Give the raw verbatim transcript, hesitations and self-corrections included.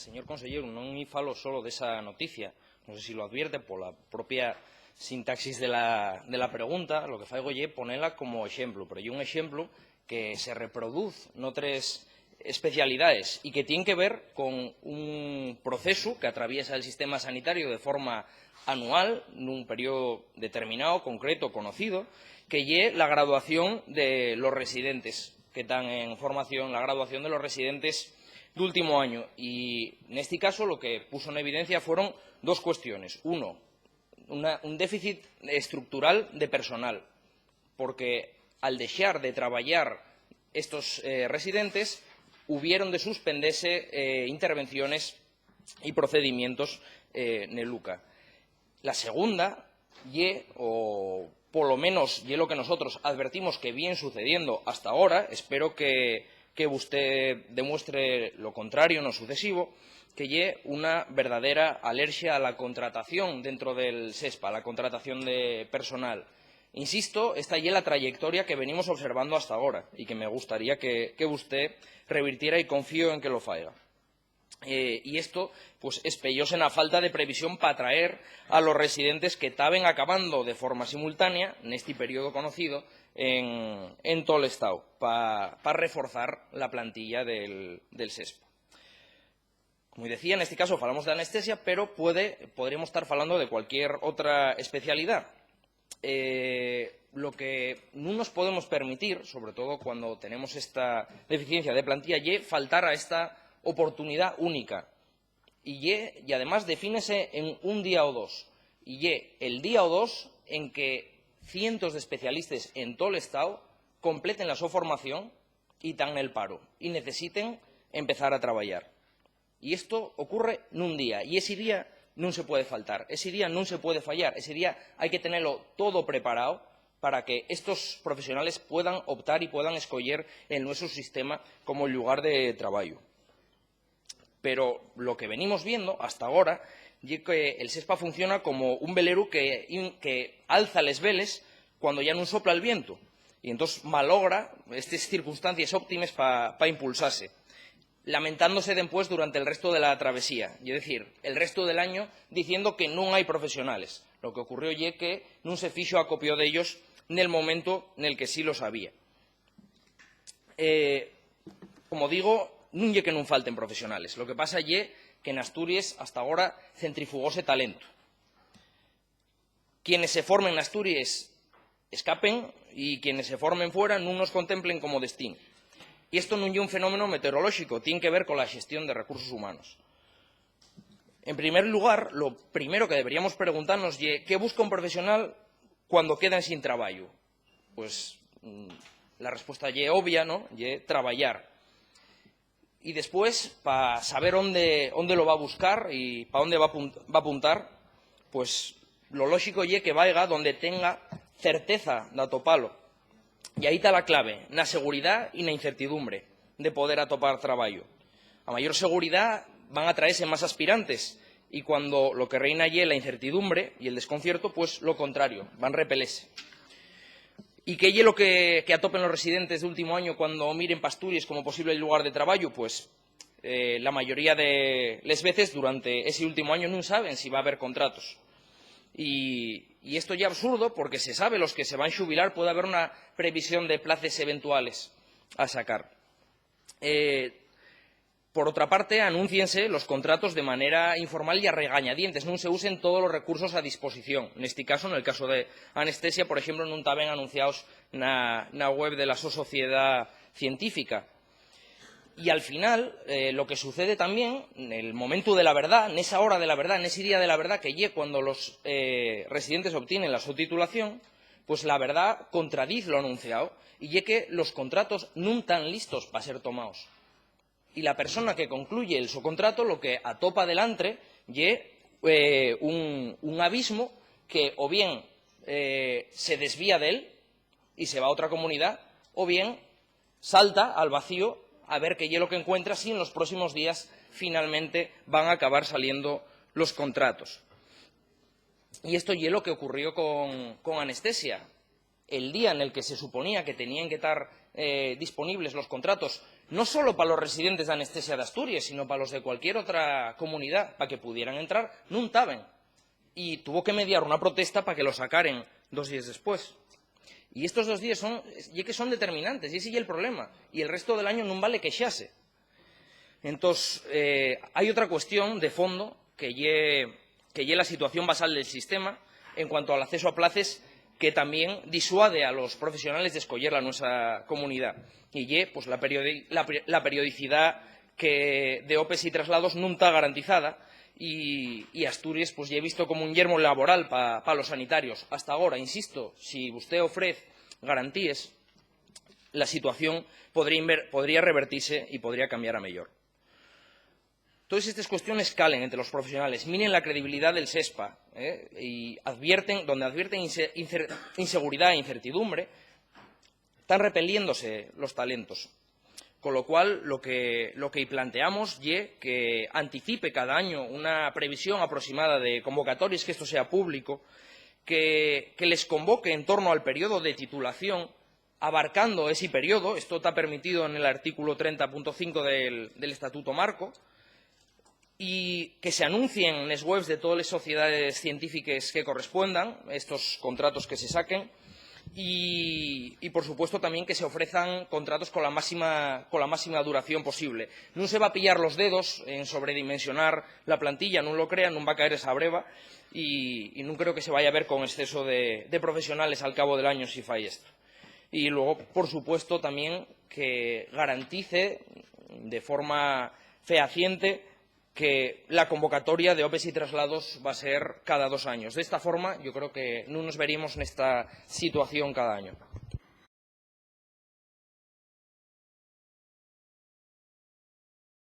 Señor conselleru, non-y falo solo d'esa noticia. Non sé si lo advierte pola propia sintaxis de la, de la pregunta, lo que faigo ye ponela como exemplu, pero ye un exemplu que se reproduz n'otres especialidaes y que tien que ver con un procesu que atraviesa el sistema sanitario de forma anual, nun periodo determinao, concreto, conocido, que ye la graduación de los residentes que tán en formación, la graduación de los residentes d'último año. Y nesti caso lo que puso en evidencia fueron dos cuestiones. Uno, una, un déficit estructural de personal, porque al dexar de trabayar estos, eh, residentes, hubieron de suspendese, eh, intervenciones y procedimientos, eh, nel UCA. La segunda ye, o polo menos ye lo que nosotros advertimos que vien sucediendo hasta ahora, espero que, que usté demuestre lo contrario no sucesivo, que ye una verdadera alerxia a la contratación dentro del SESPA, a la contratación de personal. Insisto, esta ye la trayectoria que venimos observando hasta ahora y que me gustaría que, que usté revirtiera y confío en que lo faiga. Eh, y esto, pues, espeyóse na falta de previsión pa atraer a los residentes que taben acabando de forma simultánea nesti periodo conocido en, en tol Estáu, pa, pa reforzar la plantilla del, del SESPA. Como decía, nesti caso falamos de anestesia, pero puede, podríamos tar falando de cualquier otra especialidá. Eh, lo que nun nos podemos permitir, sobre todo cuando tenemos esta deficiencia de plantilla, ye faltar a esta oportunidá única. Y ye, y además defínese en un día o dos. Y ye el día o dos en que cientos d'especialistes en tol Estáu completen la so formación y tán nel paro y necesiten empezar a trabayar. Y esto ocurre nun día, y esi día nun se puede faltar, esi día nun se puede fallar, esi día hai que tenelo todo preparao para que estos profesionales puedan optar y puedan escoyer el nuesu sistema como llugar de trabayu. Pero lo que venimos viendo hasta agora ye que el SESPA funciona como un veleru que, que alza les veles cuando ya nun sopla el vientu, y entós malogra estes circunstancies óptimes pa, pa impulsase, lamentándose dempués durante el resto de la travesía, ye decir, el resto del año, diciendo que nun hai profesionales. Lo que ocurrió ye que nun se fixo acopio d'ellos nel momentu nel que sí los había. Eh, como digo, nun ye que nun falten profesionales. Lo que pasa ye que n'Asturies hasta agora centrifugóse talento. Quienes se formen n'Asturies escapen y quienes se formen fuera nun nos contemplen como destín. Y esto nun ye un fenómeno meteorolóxico, tien que ver cola xestión de recursos humanos. En primer lugar, lo primero que deberíamos preguntarnos ye, ¿qué busca un profesional cuando queda ensin trabayu? Pues, mm, la respuesta ye obvia, ¿no? Ye trabayar. Y después, pa saber ónde, ónde lo va buscar y pa ónde va apun-, va apuntar, pues, lo lóxico ye que vaiga donde tenga certeza d'atopalo. Y ahí ta la clave, na seguridá y na incertidumbre de poder atopar trabayu. A mayor seguridá van atraese más aspirantes, y cuando lo que reina ye la incertidumbre y el desconcierto, pues, lo contrario, van repelese. ¿Y qué ye lo que, que atopen los residentes d'últimu añu cuando miren p'Asturies como posible llugar de trabayu? Pues, eh, la mayoría de les veces durante esi últimu añu nun saben si va haber contratos. Y, y esto ye absurdo porque se sabe los que se van xubilar puede haber una previsión de places eventuales a sacar. Eh, por otra parte, anúnciense los contratos de manera informal y a regañadientes. Nun se usen todos los recursos a disposición. Nesti caso, nel caso de anestesia, por exemplo, nun taben anunciaos na, na web de la so sociedá científica. Y al final, eh, lo que sucede también, nel momentu de la verdá, nesa hora de la verdá, nesi día de la verdá, que ye cuando los, eh, residentes obtienen la so titulación, pues la verdá contradiz lo anunciao, y ye que los contratos nun tán listos pa ser tomaos. Y la persona que concluye el so contrato lo que atopa delantre ye, eh, un, un abismo que o bien, eh, se desvía d'él y se va a otra comunidá, o bien salta al vacío a ver qué ye lo que encuentra, si en los próximos días finalmente van a acabar saliendo los contratos. Y esto ye lo que ocurrió con, con anestesia. El día en el que se suponía que tenían que tar, eh, disponibles los contratos No solo pa los residentes d'Anestesia d'Asturies, sino pa los de cualquier otra comunidá, pa que pudieran entrar, nun taben. Y tuvo que mediar una protesta pa que lo sacaren dos díes después. Y estos dos díes son, ye que son determinantes, y ese ye el problema. Y el resto del año nun vale quexase. Entós, eh, hai otra cuestión de fondo que ye, que ye la situación basal del sistema en cuanto al acceso a places, que también disuade a los profesionales d'escoyer la nuestra comunidá. Y ye, pues, la periodi-, la peri-, la periodicidá que de opes y traslados nun ta garantizada y, y Asturies, pues, ye visto como un yermo laboral pa, pa los sanitarios. Hasta agora, insisto, si usté ofrez garantíes, la situación podría inver-, podría revertise y podría cambiar a mellor. Todes estes cuestiones calen ente los profesionales, minen la credibilidá del SESPA, eh, y advierten, donde advierten inse-, incer-, inseguridá e incertidumbre, tán repeliéndose los talentos. Con lo cual, lo que, lo que-y planteamos ye que anticipe cada año una previsión aproximada de convocatories, que esto sea público, que, que les convoque en torno al periodo de titulación, abarcando esi periodo. Esto ta permitido nel artículo trenta punto cinco del, del Estatuto Marco, y que se anuncien nes webs de todes les sociedaes científiques que correspuendan estos contratos que se saquen, y, y, por supuesto, tamién que se ofrezan contratos con la máxima, con la máxima duración posible. Nun se va a pillar los dedos en sobredimensionar la plantilla, nun lo crean, nun va a caer esa breva, y, y nun creo que se vaya a ver con exceso de, de profesionales al cabo del año si fai esto. Y luego, por supuesto, tamién que garantice de forma fehaciente que la convocatoria de opes y traslados va a ser cada dos años. De esta forma, yo creo que nun nos veríamos nesta situación cada año.